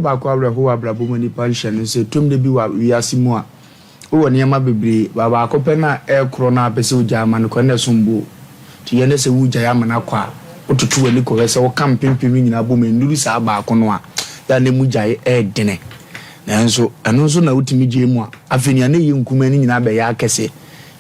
Baako awerɛhow wɔ abrabɔ mu a nnipa nhyɛ no sɛ ɛtɔ mmere bi wɔ wiase mu a, wowɔ nneɛma bebree, ba baako pɛ no a ɛrekorɔ no a wopɛ sɛ wogyae ma no kɔ no na ɛsom bo. Nti yɛ ne sɛ wogyae ama no akɔ a, wototo w'ani kɔhwɛ sɛ woka mpempem no nyinaa bom a, ɛnnuru saa baako no a, yɛ a na emu gyae yɛ dene. Nanso ɛno nso na wotumi gyae mu a, afei nea na ɛyɛ nkumaa no nyinaa bɛyɛ akɛse.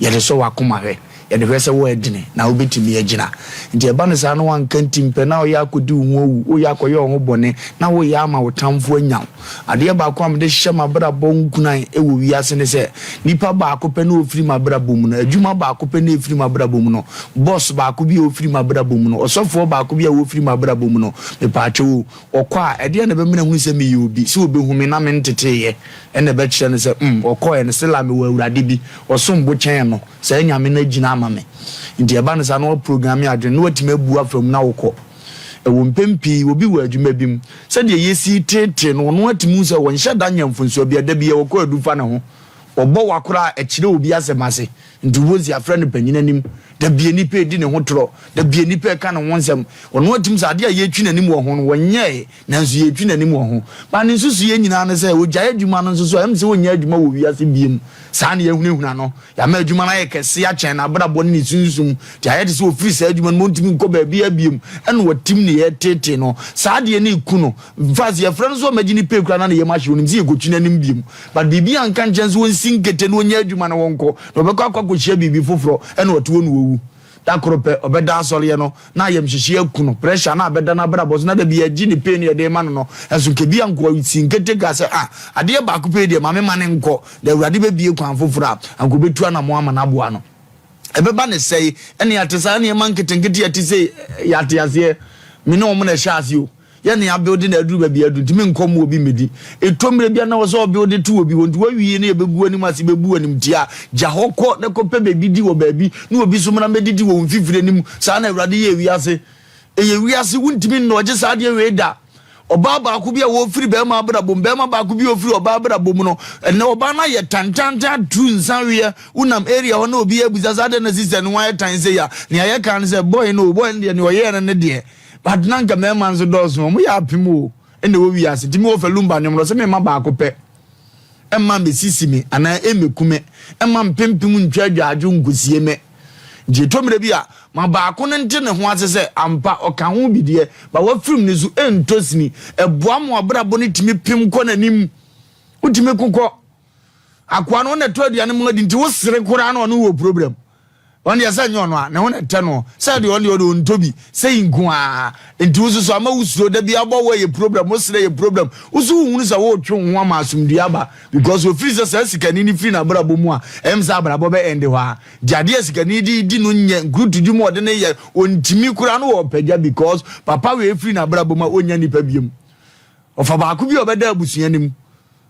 Yɛde sɔ w'akoma hwɛ. Yɛde hwɛ sɛ woyɛ dene na wobɛtumi agyina. Nti ɛba no saa na woanka ntimpɛ na woyɛ akɔdi wo ho awu, woyɛ akɔyɛ wo ho bɔne, na woyɛ ama wo tamfo anya wo. Adeɛ baako a mede hyɛ m'abrabɔ nkuran wɔ wiase ne sɛ, nipa baako pɛ na ɔfiri m'abrabɔ mu no, adwuma baako pɛ na ɛfiri m'abrabɔ mu no, boss baako bi a ɔfiri m'abrabɔ mu no, ɔsɔfoɔ baako bi a ɔfiri m'abrabɔ mu no, mepaakyɛw o, ɔkɔ a, ɛdeɛn na ɛbɛma no ahunu sɛ meyɛ obi? Sɛ ɔbɛhu me na menteteeɛ na ɛbɛkyerɛ no sɛ, mm, ɔkɔeɛ no, Sela, mewɔ Awurade bi, ɔsom bo kyɛn no. Saa Nyame no agyina ama me. Nti ɛba no saa na waprogramme adwene na watumi abu afa mu na wokɔ. Ɛwɔ mpɛn pii obi wɔ adwuma bi mu, sɛdeɛ yɛsi teetee no ɔno atumi hu sɛ ɔnhyɛ da nyɛ mfonsoɔ biara, da biara ɔkɔ adu fa ne ho. Ɔbɔ wa koraa a ɛkyerɛ obi asɛm ase. Nti wobɛhu sɛ yɛafrɛ no panyin anim. Da biara nnipa redi ne ho torɔ, da biara nnipa reka ne ho nsɛm. Ɔno atumi sɛ adeɛ a yɛretwi n'anim wɔ ho no ɔnyɛɛe nanso yɛretwi n'anim wɔ ho. But ne nsusuiɛ nyinaa ne sɛ ɔgyae adwuma no nso so a ɛm sɛ ɔnnya adwuma wɔ wiase biom. Saa na yɛahunahuna no. Yɛama adwuma no ayɛ kɛse akyɛn n'abrabɔ ne ne sunsum, nti ayɛ te sɛ ɔfiri saa adwuma no mu, ɔntumi nkɔ baabiara bio, ɛna watim ne yɛreteetee no. Saa adeɛ no reku no. In fact, yɛfrɛ no sɛ ɔmmɛgye ne pay koraa na ne yam ahye, ɔnim sɛ yɛkɔtwi n'anim bio. But biribi anka nkyerɛ no sɛ ɔnsi nkete na ɔnyɛ adwuma na ɔnkɔ, na ɔbɛkɔ akɔ akɔhyia biribi foforɔ, ɛna ɔte hɔ na wawu. Da koro pɛ, ɔbɛda asɔreɛ no, na ayamhyehyeɛ aku no, pressure no abɛda n'abrabɔ so, na da biara gye ne pay no yɛde rema no no, nso nka bi anka ɔsi nkete kaa sɛ, ah, adeɛ baako pɛ yi deɛ, ma memma no nkɔ, na Awurade bɛbue kwan foforɔ a, anka ɔbɛtu anammɔn ama no aboa no. Ɛbɛba no sɛe, ɛne yɛate saa nneɛma nketenkete a ɛte sei, yɛate aseɛ, me ne wɔn na ɛhyɛ aseɛ o. Yɛ nea abuilde na aduru baabi a aduru nti menkɔ mmoa obi mmɛdi. Ɛtɔ mmerɛ bi a na wɔ sɛ ɔbuilde to obi hɔ nti wawie na yɛbɛgu w'anim ase bɛbu w'animtia. Gya hɔ kɔ na kɔpɛ baabi di wɔ baabi na obi nso mmra mmɛdidi wɔ wo mfifire no mu. Saa na Awurade yɛɛ wiase. Ɛyɛ wiase wontumi nnɔɔgye saa adeɛ wei da. Ɔbaa baako bi a wɔfiri barima abrabɔ mu, barima baako bi a ɔfiri ɔbaa abrabɔ mu no, ɛnɛ ɔbaa no ayɛ tantantan aturu nsa weɛ. Wonam area hɔ na obi abisa sɛ adɛn na sister no ho ayɛ tan sei a, nea yɛka ne sɛ boy no o, boy no deɛ nea ɔyɛɛ no ne deɛ. But na nka mmarima nso dɔɔso, wɔn yɛ apem o, ɛna ɛwɔ wiase. Nti me wɔ fɛ lumba nnwom no, ɔsɛ me mma baako pɛ, ɛmma mmɛsisi me anaa ɛmmɛku me, ɛmma mpempem ntwa adwaadwo nkosie me. Nti ɛtɔ mmerɛ bi a, ma baako no nte ne ho ase sɛ ampa ɔka ho bi deɛ, ba wafirim ne so ɛntɔ sini. Ɛboa ma w'abrabɔ no tumi pem kɔ n'anim. Wotumi kokɔ. Akoa no wo na ɛtɔ aduane ma adi nti wosere koraa na ɔne wo wɔ problem. Ɔno deɛ sɛ nyɛ ɔno a ne ho na ɛtɛ no sɛ deɛ ɔno deɛ ɔde ɔntɔ bi sɛ yi nko ara nti wo soso ama wo suro da bi abɔ wo yɛ problem wo srɛ yɛ problem wo so wohunu sɛ wotwe wo ho ama asomdue aba because ofiri sɛ saa sikani no firi n'abrabɔ mu a ɛm sɛ abrabɔ bɛ ɛnde hɔ a nti adeɛ a sikani de di no nyɛ nkurutu dwuma ɔde ne yɛ ɔntumi koraa no wɔ ɔpɛgya because papa wei firi n'abrabɔ mu a ɔnya nipa biom ɔfa baako bi a ɔbɛda abusua no mu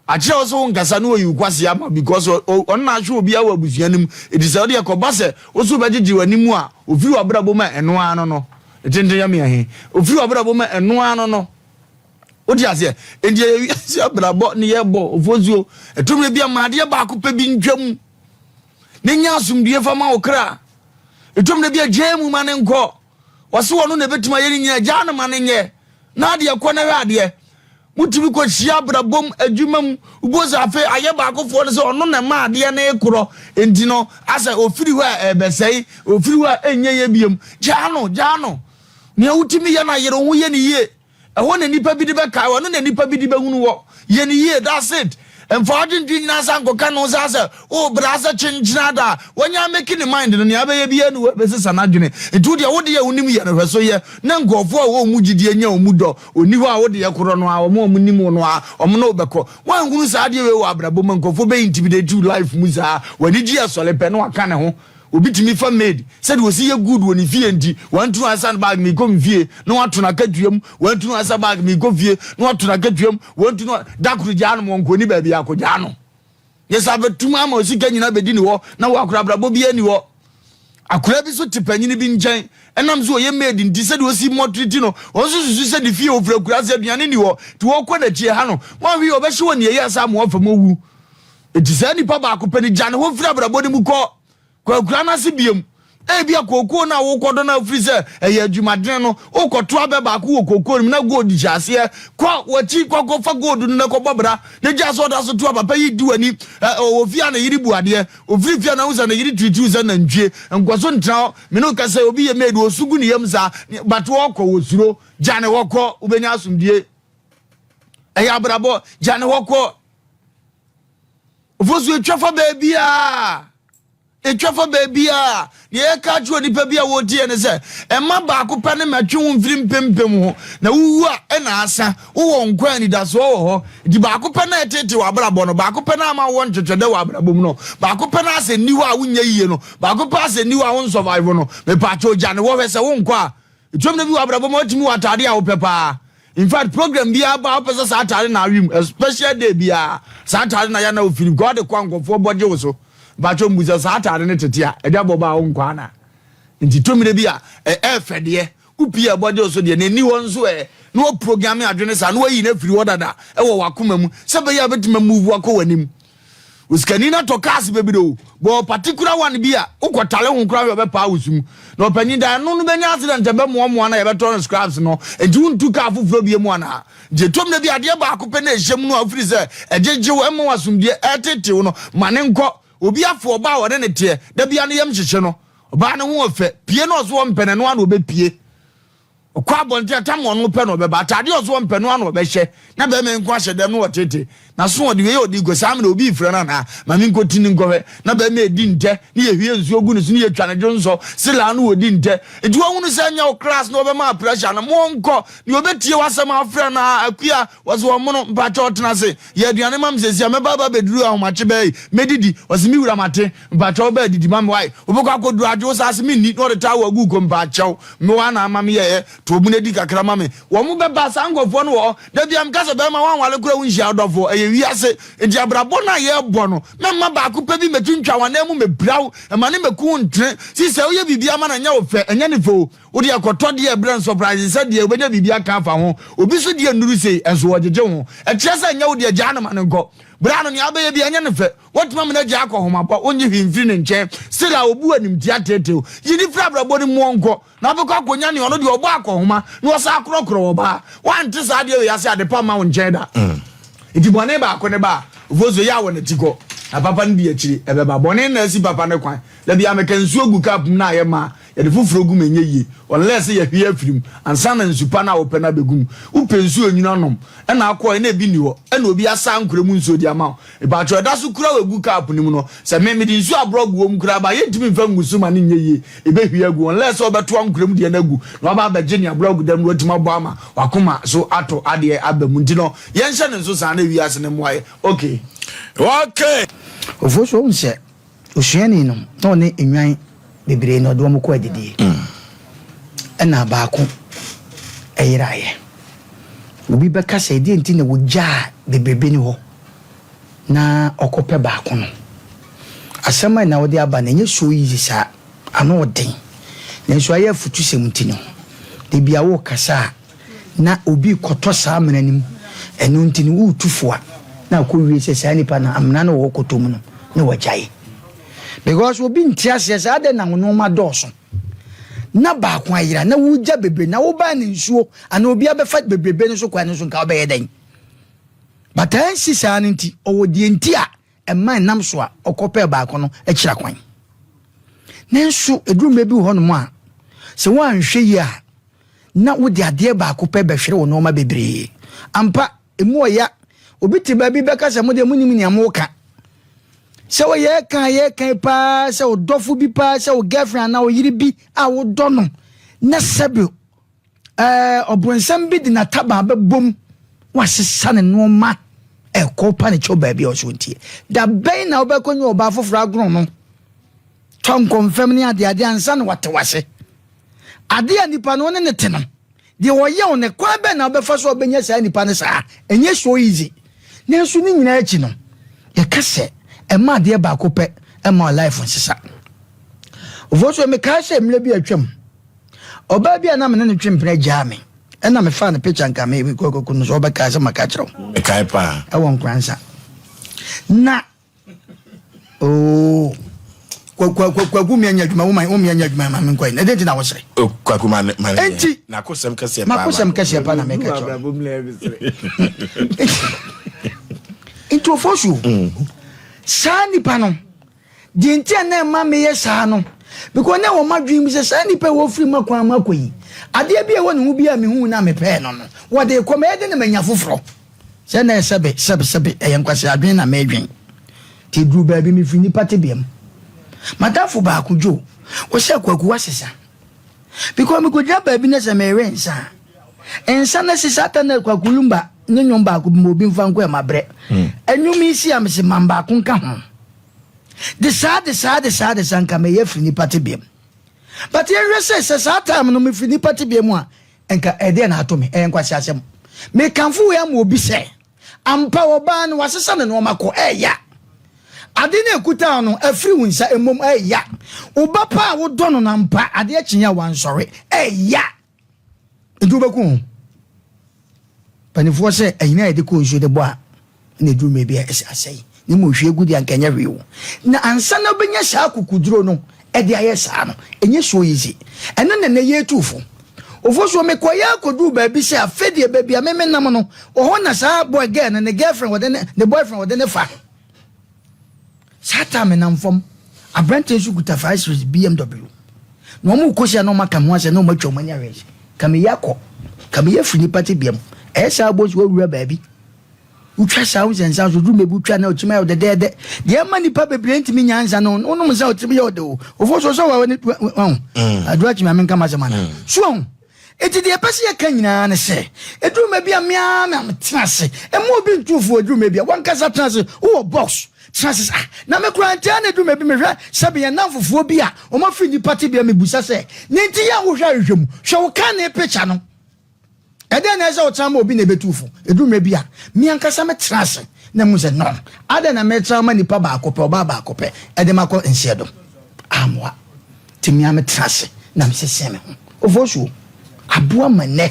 Akyerɛ wo sɛ wo nkasa na oyi wo kwasea ama because ɔno na ahwɛ obiara wɔ abusua no mu. Enti sɛ ɔde ɛkɔba sɛ wo so wobɛgyegye w'ani mu a, ofiri w'abrabɔ mu a ɛno ara no no. Ne tenten yɛ me ahe? Ofiri w'abrabɔ mu a ɛno ara no no. Wote aseɛ? Enti ɛyɛ wiase abrabɔ ne yɛbɔ ofosuo. Ɛtɔ mmerɛ bi a ma adeɛ baako pɛ bi ntwam na nya asomdwie fa ma wo kra. Ɛtɔ mmerɛ bi a gyaa mu ma ne nkɔ. Ɔse ɔno na ɛbɛtumi ayɛ ne nyinaa, gyaa no ma no nyɛ. Na adeɛ kɔ na hwɛ adeɛ. Motumi kɔhyia abrabɔ mu, adwuma mu, wobɛhu sɛ afei ayɛ baakofoɔ no sɛ ɔno na ɛma adeɛ no rekorɔ. Enti no, asɛ ɔfiri hɔ a ɛrebɛsɛe, ɔfiri hɔ a ɛnyɛ yɛ biom. Gyaa no, gyaa no. Nea wotumi yɛ no ayere wo ho yɛ no yie. Ɛhɔ na nnipa bi de bɛkae wo, ɛno na nnipa bi de bɛhunu wɔ. Yɛ no yie, that's it. Mfa w'adwendwene nyinaa nsa nkɔka ne ho saa sɛ worebrɛ ase kyenkyena da a wanya ameki ne mind no, nea abɛyɛ biara ni ɛbɛsesa n'adwene. Nti wo deɛ wo deɛ wonim yɛ no hwɛ so yɛ na nkurɔfoɔ a wɔn mu gyidie nya wɔn mu dɔ ɔnni hɔ a wo deɛ korɔ no a wɔn a wɔnim wo no a wɔn ne wo bɛkɔ. Woanhunu saa adeɛ wei wɔ abrabɔ mu a nkurɔfoɔ bɛ intimidate wo life mu saa. W'ani gye asɔre pɛ na waka ne ho. Obi tumi fa maid sɛdeɛ ɔsi yɛ good wɔ ne fie nti wantu ansa no bag meekɔ me fie na wato no akatua mu, wantu no ansa bag meekɔ fie na wato no akatua mu, wantu no da koro gyaa no ma ɔnkɔ ni baabi akɔgyaa no. Yɛ sɛ abɛtum ama osika nyinaa bɛdi ne hɔ na wakora abrabɔ biara ni hɔ. Akora bi so te panyini bi nkyɛn ɛnam sɛ ɔyɛ maid nti sɛdeɛ ɔsi mmɔtriti no wɔn nso susu sɛ ne fie ofura kura sɛ aduane ni hɔ nti wɔkɔ n'akyi ɛha no wɔn ahwe ɔbɛhye wɔ nea ɛyɛ asa ama wɔfa mu owu. Enti saa nipa baako pɛ no gya ne ho firi abrabɔ no mu kɔ kɔ akuraa no ase biom. Ebia kookoo no a wokɔdɔ no a wofiri sɛ ɛyɛ adwumadene no, wokɔto abɛ baako wɔ kookoo no mu na gold hyɛ aseɛ. Kɔ w'akyi kɔkɔfa gold no na kɔbɔ bra na gyaa sɛ ɔda so to aba pa yi di w'ani. Ɛ, ɔwɔ fie a ne yere bu adeɛ. Ɔfiri fie a na wohu sɛ ne yere tiritiriw sɛ nantwie. Nkɔ so ntena hɔ. Me ne wo kasa yi, obi yɛ maid, ɔsu gu ne yam saa, but ɔkɔ, ɔsuro. Gya ne hɔ kɔ, wobɛnya asomdwie. Ɛyɛ abrabɔ, gya ne hɔ kɔ. Ofosu etwa fa baabiara. Etwa fa baabiara. Nea yɛka akyerɛ onipa bi a wɔretie ne sɛ, ɛma baako pɛ ne mɛtwe wo mfiri mpempem ho, na wowu a ɛna asa. Wowɔ nkwa anidasoɔ wɔ hɔ. Nti baako pɛ na ɛtete w'abrabɔ no, baako pɛ na ama wowɔ ntwetwɛdɛ wɔ abrabɔ mu no, baako pɛ na asɛ nni hɔ a wonyɛ yie no, baako pɛ asɛ nni hɔ a wonsɔvaivo no. Mepaakyɛw gya ne hɔ hwɛ sɛ wonkɔ a. Ɛtwam da bi wɔ abrabɔ mu a wotumi wɔ ataade a wopɛ paa. In fact, program biara ba a wopɛ sɛ saa ataade na awe mu. A special day biara, saa ataade na yɛ na wofiri because wode kɔ a nkurɔfoɔ bɔ gye wo so. Mpakyɛw mbu sɛ saa ataade no tete a, ɛde abɔ ba a wonkɔ ana? Nti tɔ mmerɛ bi a, ɛyɛ fɛ deɛ, wopie a ɛbɔ gye wo so deɛ, na ɛnni hɔ nso ɛ, na waprograme adwene saa na wayi no afiri hɔ dada wɔ w'akoma mu sɛ ɛbɛyɛ a wobɛtumi amove akɔ w'anim. Osikani no atɔ cars bebree o, but particular one bi a wokɔ tale ho koraa hwɛ ɔbɛpaa wo sum. Na ɔpanyin da ɛno no bɛnya accident ɛbɛmoamoa na yɛbɛtɔ no scraps no, nti wontu car foforɔ bie mu anaa? Nti ɛtɔ mmerɛ bi adeɛ baako pɛ na ɛhyɛ mu no a wofiri sɛ ɛgyegye wo, ɛma wo asomdwie, ɛtetew no, ma ne nkɔ. Obi afo ɔbaa a ɔne ne teɛ, da biara ne yam hyehye no, ɔbaa no ho ɔfɛ, pie na ɔso ɔmpɛ no ɛno ara na ɔbɛpie. Ɔkɔ abɔnten a, tam a ɔno pɛ na ɔbɛba, atade a ɔso ɔmpɛ no ara na ɔbɛhyɛ, na bɛrima yi nko ahyɛ dɛm na ɔtete n'aso ɔde wei ɔde kɔ saa mmerɛ obi refrɛ no anaa ma me nkɔti no nkɔhwɛ na bɛrima edi ntɛ ne yɛhwie nsuo gu ne so ne yɛtwa ne dwonsɔ selaa no wɔdi ntɛ nti wɔhunu sɛ nyɛ wo class na ɔbɛma pressure no mo nkɔ ne ɔbɛtie w'asɛm afrɛ no a akua wɔse ɔmono mpakyɛ ɔtena ase yɛ aduane ma me sɛsi a mɛba aba bɛduru ahomakye bɛɛ yi mɛdidi ɔse me wura mate Mpakyɛw bɛɛ didi ma me wae. Wobɛkɔ akɔduru adwo wo saase menni na ɔde towel agu ko mpakyɛw me waa na ama me yɛɛ to obunu adi kakra ma me. Wɔn bɛba saa nkurɔfoɔ no wɔ hɔ. Da biara meka sɛ bɛrima woanwale koraa wonhyia ɔdɔfoɔ ɛyɛ wiase nti abrabɔ no a yɛrebɔ no mɛmma baako pɛ bi mmɛtwintwa w'anan mu mmɛpira wo mma ne mmɛku wo ntene si sɛ woyɛ biribi ama no ɛnyɛ wo fɛ ɛnyɛ ne fɛ o wo deɛ kɔtɔ deɛ ɛbrɛ nsɔpraise sɛ deɛ wobɛnya biribi aka afa ho obi so deɛ nnuru sei ɛnso wɔgyegye ho ɛkyerɛ sɛ ɛnyɛ wo deɛ gyaa no ma no nkɔ berɛ ano nea wobɛyɛ bi ɛnyɛ ne fɛ Wotumi ama no agyae akɔhomabɔ, wonnye hwee mfiri ne nkyɛn. Sela, Obu animtia teetew. Yi no firi abrabɔ no mu ɔnkɔ, na wobɛkɔ akɔnya nea ɔno deɛ ɔbɔ akɔhoma na ɔsan korɔkorɔ ɔbaa. Woante saa adeɛ wei ase adepa mma wo nkyɛn da. Enti bɔne baako ne ba a, ofosuo yɛ a wɔ n'akyi kɔ, na papa no di akyiri, ɛbɛba. Bɔne na asi papa no kwan. Da biara meka nsuo gu cup mu na ayɛ ma a, yɛde foforɔ gu mu ɛnyɛ yie unless sɛ yɛhwie afiri mu ansa na nsu pa no a wopɛ no abɛgu mu. Wopɛ nsuo nwunu anom ɛna akɔɛ na ebi nni hɔ ɛna obi asa ankorɛ mu nsuo de ama wo. Mepakyɛw ɛda so kura wo egu cup no mu no sɛ me mede nsuo aborɔ gu wɔ mu koraa ba yɛntumi mfa ngu so ma no nyɛ yie ɛbɛhwie agu unless sɛ wobɛto ankorɛ mu deɛ no agu na waba abɛgye nea aborɔ agu dɛm no watumi abɔ ama wakoma so atɔ adeɛ aba mu nti no yɛnhyɛ no nso saa na wiase no mmoa yɛ okay. Okay. Ofosu wohu sɛ Osuani no, na ɔne nnwan bebree na ɔde wɔn kɔ adidie. Ɛna baako yeraeɛ. Obi bɛka sɛ, ɛdeɛn nti na wɔgyaa bebrebe no hɔ na ɔkɔpɛ baako no? Asɛm a na wode aba no, ɛnyɛ so easy saa. Ano ɔden. Nanso ayɛ afutusɛm nti no, da bi a worekasa a, na obi rekɔtɔ saa amena no mu, ɛno nti no woretu fo a, na akɔwie sɛ saa nipa no amena no wɔ kɔtɔ mu no na wagyae. Because obi nte aseɛ sɛ adɛn na wo nneɛma dɔɔso na baako ayera na wogya bebree na wobaa ne nsuo anaa obi abɛfa bebrebe no so kwan no so nka wobɛyɛ dɛn? But ansi saa no nti ɔwɔ deɛ nti a ɛma ɛnam so a ɔkɔpɛɛ baako no akyira kwan. Nanso ɛduru mmerɛ bi wɔ hɔnom a sɛ woanhwɛ yie a na wode adeɛ baako pɛ bɛhwere wo nnoɔma bebree. Ampa, ɛmu ɔya. Obi te baabi bɛka sɛ mo deɛ monim nea moreka. Sɛ wo yɛka a yɛka paa sɛ wo dɔfo bi paa sɛ wo girlfriend anaa wo yere bi a wodɔ no na sɛbe ɛɛ ɔbronsam bi de n'ataban bɛbom wasesa ne nnoɔma ɛkɔ pa ne kyɛw baabi a ɔso ntie. Da bɛn na wobɛkɔ nye ɔbaa foforɔ agorɔ no tɔ nkɔmfam ne adeade ansa na wate wase. Ade a nipa no wo ne no te no, deɛ ɔyɛ wo no, kwan bɛn na wobɛfa so a wobɛnya saa nipa no saa? Ɛnyɛ so easy. Nanso ne nyinaa akyi no, yɛka sɛ ɛma adeɛ baako pɛ ɛma wo life nsesa. Ofosuo, mekae sɛ mmerɛ bi atwam, ɔbaa bi a na me ne no twe mpena gyaa me, ɛna mefaa no picture nka me kɔkɔkɔ no so ɔbɛkae sɛ maka kyerɛ wo. Mekae paa. Ɛwɔ Nkoransa. Na Oh. Kwaku mmea nyɛ adwuma, wo mmea nyɛ adwuma ma menkɔ yi. Na ɛdɛn nti na wosere? Oh, Kwaku ma ne ma ne. Enti n'akosɛm kɛseɛ paa. M'akosɛm kɛseɛ paa na meka kyerɛ. Nti Ofosuo, saa nipa no, deɛ nti a na ɛma meyɛ saa no, because na ɛwɔ m'adwene mu sɛ saa nipa yi wɔfiri m'akwan mu akɔ yi, adeɛ bi a ɛwɔ ne ho bi a mehu na mepɛɛ no no, wɔde rekɔ, mɛyɛ dɛn na manya foforɔ? Sɛ na ɛyɛ sɛbe, sɛbe, sɛbe, ɛyɛ nkwasea adwene na meredwen. Nti ɛduruu baabi mefiri nnipa tebea mu. M'adamfo baako, Joe, ɔsɛ Kwaku woasesa. Because mekɔgyina baabi na sɛ merewe nsa a, nsa no asi saa ta na Kwaku Lumba ne nnwom baako bi ma obi mfa nkɔ ɛ mabrɛ. Nnwom yi si a mese mam baako nka ho. De saa, de saa, de saa, de saa nka mɛyɛ afiri nnipa tebea mu. But yɛnhwɛ sɛ sɛ saa time no mefiri nnipa tebea mu a, Nka ɛdeɛn na ato me? Ɛyɛ nkwaseasɛm. Mekamfo wei ama obi sɛ, ampa ɔbaa no wasesa ne nnoɔma kɔ, ɛɛya. Ade no a ɛkuta wo no, afiri wo nsa, mmom ɛɛya. Wo ba pa a wodɔ no no ampa, adeɛ kyeeɛ a wansɔre, ɛɛya. Nti wobɛku wo ho. Mpanimfoɔ sɛ ahina a yɛde kɔ nsuo de bɔ a, na ɛduru mmerɛ bi a ɛsɛ asɛe, na mmom hwie gu deɛ anka ɛnyɛ hwee o. Na ansa na wobɛnya saa akokoduro no de ayɛ saa no, ɛnyɛ so easy. Ɛno na nnɛ yɛretu fo. Ofosuo, mekɔeɛ ara kɔduruu baabi sɛ afei deɛ baabi a me menam no, wɔ hɔ na saa boy girl no ne girlfriend wɔde ne ne boyfriend wɔde ne fa. Saa time menam fam, aberanteɛ nso kuta 5 series BMW. Na wɔn rekɔhyia na wɔn aka me ho asɛm na wɔn atwa wɔn ani ahwɛ sɛ, ka meyi akɔ, ka meyi afiri nipa tebea mu. Ɛyɛ saa wobɛhu sɛ woawura baabi. Wotwa saa wo sɛ nsa so duru baabi wotwa na ɔkyim ayɛ wo dɛdɛɛdɛ. Deɛ ɛma nnipa bebree ntumi nya nsa no, wonom nsa a ɔtirim yɛ ɔdɛ o. Ofo so sɛ wɔne wahu. Aduru akyim a menka m'asɛm ana. So wahu. Enti deɛ yɛpɛ sɛ yɛka nyinaa ne sɛ, ɛduru mmerɛ bi a me ara na metena ase. Mma obi ntu wo fo ɛduru mmerɛ bi a, w'ankasa tena ase. Wowɔ box, tena ase sɛ ah, na me koraa nti ara na ɛduru mmerɛ bi mehwɛ sɛbe yɛn nnamfofoɔ bi a wɔafiri nnipa tebea mebisa sɛ, nea nti yɛ a wohwɛ ahwehwɛ mu, hwɛ wo kane picture no. Ɛdɛn na ɛsɛ sɛ wotena ma obi na ebetu wo fo? Edu mmere bi a, me ankasa metra ase na mihu sɛ, no, adɛn na meretra ma nipa baako pɛ, ɔbaa baako pɛ, de makɔ nseɛdo? Ammoa. Nti me ara metra ase na mesese me ho. Ofosuo, aboa ma nnɛ.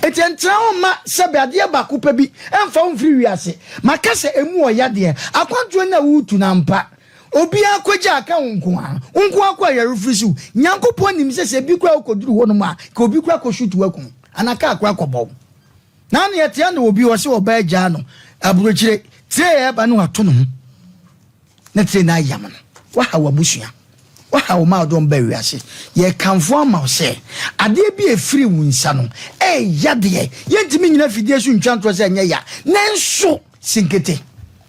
Enti ɛntra hɔ mma sɛbe adeɛ baako pɛ bi mfa wo mfiri wiase. Maka sɛ emu ɔya deɛ, akwantuo no a woretu no ampa, Obiara kɔgya aka wo nko ara. Wo nko ara kɔ a yɛrefiri so. Nyankopɔn nim sɛ sɛ bi koraa wokɔduru hɔnom a, ka obi koraa kɔ shoot wo aku wo anaa kaa koraa kɔbɔ wo. Na ne yɛtea no obi ɔse ɔbaa gyaa no aburokyire, tire ɛɛba no wato ne ho na tire no ayam no. Waha w'abusua, waha wo mma a wode wɔn baa wiase. Yɛrekamfo ama wo sɛ adeɛ bi a ɛfiri wo nsa no ɛɛya deɛ, yɛntumi nnyina afidie so ntwa ntorɔ sɛ ɛnyɛ ya, nanso Sinkete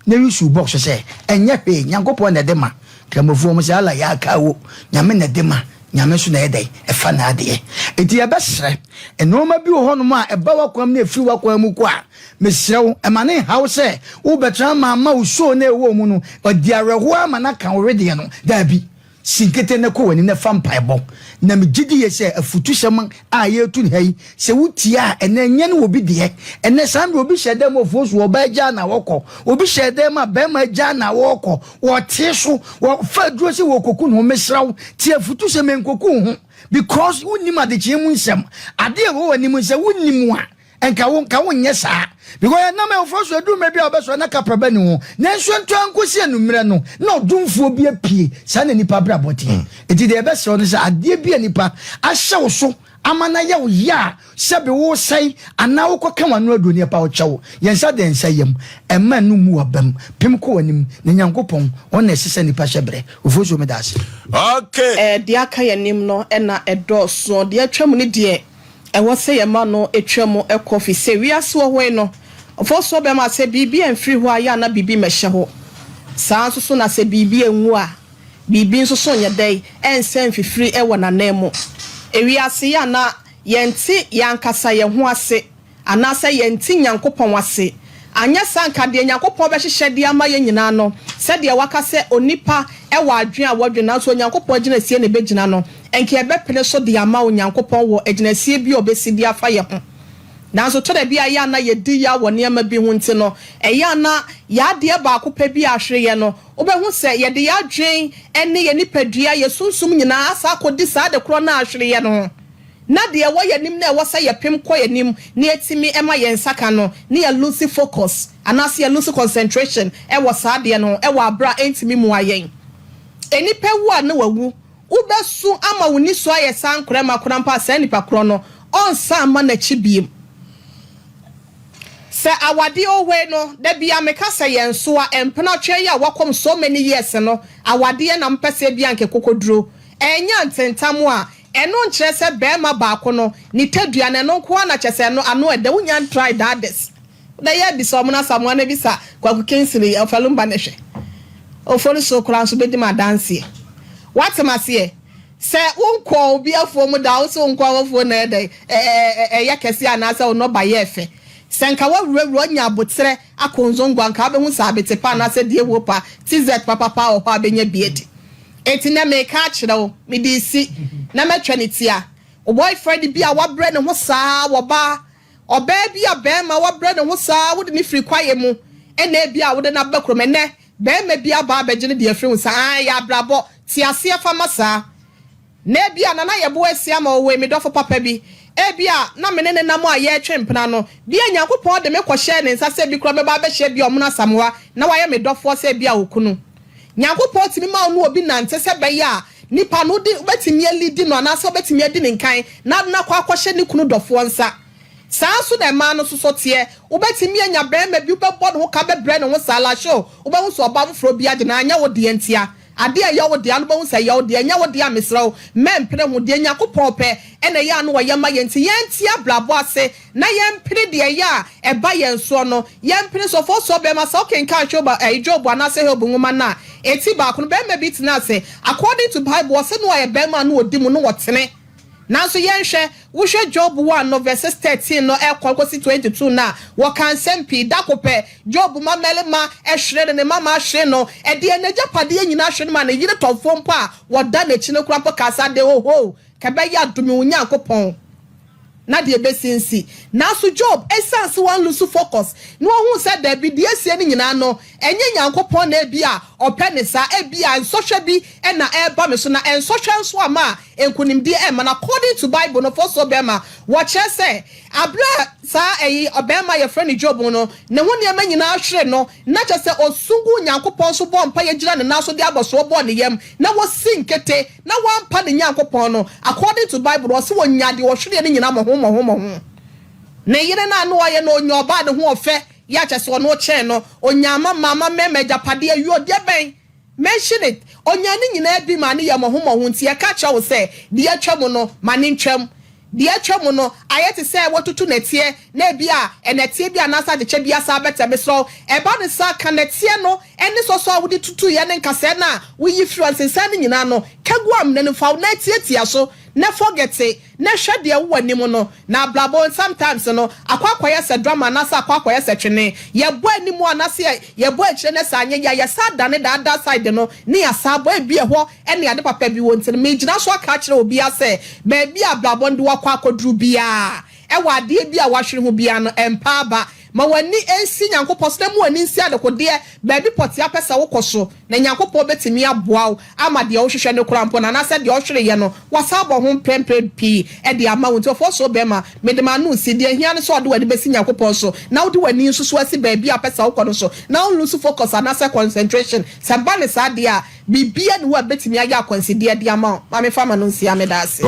na Yusuf bɔ so sɛ, Ɛnyɛ hwee, Nyankopɔn na ɛde ma. Kramofoɔ mo sɛ, Allah yaa kaa wo, Nyame na ɛde ma, Nyame nso na ɛyɛ dɛn? Ɛfa n'adeɛ. Enti yɛbɛsrɛ, nnoɔma bi wɔ hɔnom a ɛba w'akwan mu na ɛfiri w'akwan mu kɔ a, mesrɛ wo, ɛma no nha wo sɛ wobɛtena ama ama wo soul no a ɛwɔ wo mu no, adi awerɛhoɔ ama no aka wo wedeɛ no. Daabi. Si nkete na kɔ w'anim na fa mpaebɔ. Na megye di yie sɛ afutusɛm a yɛretu no ha yi, sɛ wotie a, ɛnnɛ ɛnyɛ ne obi deɛ. Ɛnnɛ saa mmerɛ obi hyɛ dan mu ofuo so, ɔbaa gyaa na ɔkɔ. Obi hyɛ dan mu a barima gyaa na ɔrekɔ. Wɔtee so, wɔfa aduro sɛ wɔrekɔku ne ho. Mesrɛ wo, tie afutusɛm yi, nkɔku wo ho because wonnim adekyeɛ mu nsɛm. Adeɛ a ɛwɔ w'anim no, sɛ wonim a, Nka wo nka wonyɛ saa because ɛnam ɛwoforɔ so ɛduru mmerɛ bi a wobɛsɔre na kapra ba ni ho nanso ɛntɔ ankosi anummerɛ no na ɔdomfoɔ bi apue. Saa na nipa abrabɔ teɛ. Enti deɛ yɛbɛsrɛ wo ne sɛ adeɛ bi a nipa ahyɛ wo so ama no ayɛ wo ya a sɛbe woresɛe anaa wokɔka w'ano aduro no yɛpa wo kyɛw. Yɛn nsa da yɛn nsa yam. Ɛmma ɛno mmu w'abam. Pem kɔ w'anim na Nyankopɔn ɔno na ɛsesa nipa hyɛberɛ. Ofosuo meda ase. Okay. Deɛ aka yɛn anim no na ɛdɔɔso. Deɛ atwam no deɛ, Ɛwɔ sɛ yɛma no twa mu kɔ fi sɛ wiase wɔ hɔ yi no, mfomsoɔ bɛma sɛ biribi amfiri hɔ a yɛ a na biribi mmɛhyɛ hɔ. Saa ara nso so na sɛ biribi anwu a, biribi nso so nyɛ dɛn ɛnsɛ mfifiri wɔ n'ananmu. Ewiase yɛ a na yɛnte yɛn ankasa yɛn ho ase. Anaasɛ yɛnte Nyankopɔn ase. Anyɛ saa anka deɛ Nyankopɔn bɛhyehyɛ de ama yɛn nyinaa no, sɛdeɛ waka sɛ onipa wɔ adwene a wɔdwene nanso Onyankopɔn agyinasie na ɛbɛgyina no, anka yɛbɛpene so de ama Onyankopɔn wɔ agyinasie bi a ɔbɛsi de afa yɛn ho. Nanso tɔ da bi a ɛyɛ a na yɛdi yaw wɔ nneɛma bi ho nti no, ɛyɛ a na yɛn adeɛ baako pɛ bi a ahwere yɛn no, wobɛhu sɛ yɛde yɛn adwene ne yɛn nipadua, yɛn sunsum nyinaa asan akɔdi saa ade korɔ no a ahwere yɛn no ho. Na deɛ ɛwɔ yɛn anim no a ɛwɔ sɛ yɛpem kɔ yɛn anim na yɛtumi ma yɛn nsa ka no, na yɛ lose focus anaasɛ yɛ lose concentration wɔ saa adeɛ no ho wɔ aberɛ a ɛntumi mua yɛn. Nnipa wu a na wawu. Wobɛsu ama wo nisu ayɛ saa nkorɛma koraa mpo a saa nipa korɔ no ɔnsan mma n'akyi biem. Sɛ awadeɛ ohoe no, da biaa meka sɛ yɛn nsoa mpenatweɛ yi a wakɔm so many years no, awadeɛ na mopɛ sɛ ebia nka ɛkɔkɔduro. Ɛnyɛ ntentam a, ɛno nkyerɛ sɛ barima baako no, ne tadua no, ɛno nko ara na kyerɛ sɛ ɛno ano ɛdɛ, wonya ntry the others. Wodɛ yɛ bisa ɔmo na Asamoah na bisa Kwaku Kingsley Ɔfalumba no hwɛ. Oforisuo koraa nso bɛdi me adanseɛ. Woate maseɛ? Sɛ wonkɔɔ obi afuo mu da a, wose wo nkoa w'afuo na ɛyɛ dɛn, ɛyɛ kɛseɛ anaasɛ wo nnɔbaeɛ yɛ fɛ. Sɛ nka woawurawura, woanya aboterɛ akɔ nzongo a, nka wobɛhu sɛ abete pa anaasɛ deɛ ɛwuo pa, TZ papapa wɔ hɔ a wobɛnya bi adi. Enti nnɛ mereka akyerɛ wo, mede resi, na mɛtwa ne ti a, wo boyfriend bi a wabrɛ ne ho saa, wɔbaa, Ɔbaa bi a barima wabrɛ ne ho saa wode no firi kwaeɛ mu ɛna ebia wode no aba kurom ɛnɛ barima bi aba abɛgye no de afiri wo nsa aah ɛyɛ abrabɔ te aseɛ fa ma saa na ebia Nana Yeboah Asiamah ɔwɔ me dɔfo papa bi ebia na me ne no nam a yɛretwe mpena no bia Nyankopɔn de me kɔhyɛɛ ne nsa sɛ bi koraa mɛba abɛhyia bi a ɔmono Asamoah na wayɛ me dɔfoɔ sɛ ebia okunu Nyankopɔn tumi ma wo ne obi nante sɛ ɛbɛyɛ a nipa no wode wobɛtumi alidi no anaasɛ wobɛtumi adi ne nkan na ade no akɔ akɔhyɛ ne kunu dɔfoɔ nsa. Saa ara nso na mmaa no nso so teɛ. Wobɛtumi anya barima bi wobɛbɔ ne ho ka bɛbrɛ ne ho saa lashoo wobɛhu sɛ ɔbaa foforɔ bi agye no anyɛ wo deɛ ntia. Adeɛ a ɛyɛ wo dea no wobɛhu sɛ ɛyɛ wo dea, ɛnyɛ wo dea a mesrɛ wo mɛmpere ho. Deɛ Nyankopɔn pɛ na ɛyɛ a na ɔyɛ ma yɛn nti yɛnte abrabɔ ase na yɛmpere deɛ ɛyɛ a ɛba yɛn soɔ no, yɛmpere so. Ɔfɔɔsoɔ bɛrima, sɛ wokenkan Hiob, ɛɛ, Job anaasɛ Hiob nwoma no a, eti baako no, barima bi tenaa ase. According to Bible, ɔse na ɔyɛ barima a na ɔdi mu, na ɔtene. Nanso yɛnhwɛ, wohwɛ Job 1 no verses 13 no ɛkɔ kɔsi 22 no a, wɔka nsɛm pii. Da ko pɛ, Job mma mmarima hwere no, ne mmammaa hwere no, ɛdeɛ n'agyapadeɛ nyinaa hwere no ma ne yere tɔfoɔ mpo a wɔda n'akyi no koraa mpo kaa sɛ, Ade hohoo, Ka ɛbɛyɛ a dome wo Nyankopɔn na deɛ ɛbɛsi nsi. Nanso Job, ɛsiane sɛ wanlusu focus na ɔhuu sɛ dabi, deɛ asie no nyinaa no, ɛnyɛ Nyankopɔn na ebia ɔpɛ ne saa, ebia nsɔhwɛ bi na ɛreba me so, na nsɔhwɛ nso amma a nkonimdie ɛmma no. According to Bible no, fɔsoɔ bɛrima, wɔkyerɛ sɛ aberɛ a saa ɛyi ɔbarima a yɛfrɛ no Job no, ne ho nneɛma nyinaa hwere no, na kyerɛ sɛ ɔsu guu Nyankopɔn so bɔɔ mpaeɛ gyina ne nan so de abɔsoɔ bɔɔ ne yam, na wɔsi nkete, Na wampa ne Nyankopɔn no, according to bible no, ɔse ɔnyaa deɛ ɔhwereɛ no nyinaa mmɔho mmɔho mmɔho. Ne yere no a na ɔyɛ no, ɔnyaa ɔbaa ne ho ɔfɛ, yɛ a kyerɛ sɛ ɔno kyɛn no, ɔnyaa mma mmaa, mma mmarima, agyapadeɛ, ayuo, deɛ bɛn? Mention it. Ɔnyaa ne nyinaa bi maa ne yɛ mmɔho mmɔho, nti yɛka kyerɛ wo sɛ, deɛ atwa mu no, ma no ntwam. Deɛ atwa mu no, ayɛ te sɛ woatutu nɛteɛ, na ebia nnɛteɛ bi anaasɛ akyekyɛ bi asan abɛtɛ. Mesrɛ wo, ɛba no saa a, ka nɛteɛ no ne sɔsɔ a wode tutuiɛ ne nkasɛɛ no a woyi firii hɔ, nsensan no nyinaa no, ka gu amena no mu. Fa wo nan tiatia so na fɔgɛte, na hwɛ deɛ ɛwɔ w'anim no. Na abrabɔ, sometimes no, akɔ akɔyɛ sɛ drama anaasɛ akɔ akɔyɛ sɛ twene. Yɛbɔ anim anaasɛ yɛbɔ akyire na sɛ anyɛ yie a, yɛsan dane the other side no ne yɛasan abɔ. Ebia ɛhɔ ne ade papa bi wɔ nti no, megyina so aka akyerɛ obiara sɛ, baabi a abrabɔ no de wo akɔ akɔduru biara, wɔ adeɛ bi a woahwere ho biara no, mpa aba. Ma w'ani nsi Nyankopɔn so na mma w'ani nsi adekodeɛ, baabi pɔtee a wopɛ sɛ wokɔ so, na Nyankopɔn bɛtumi aboa wo ama deɛ wohwehwɛ no koraa mpo no, anaasɛ deɛ wohwereeɛ no, wasan abɔ ho mprɛmprɛ pii de ama wo. Nti ɔfɔɔsoɔ bɛrima, mede m'ano resi, deɛ ɛhia ne sɛ wode w'ani bɛsi Nyankopɔn so, na wode w'ani nso so asi baabi a wopɛ sɛ wokɔ no so, na wo lose focus anaasɛ concentration. Sɛ ɛba no saa deɛ a, Biribiara nni hɔ a ɛbɛtumi ayɛ akwansideɛ de ama wo. Ma memfa m'ano nsia. Meda ase.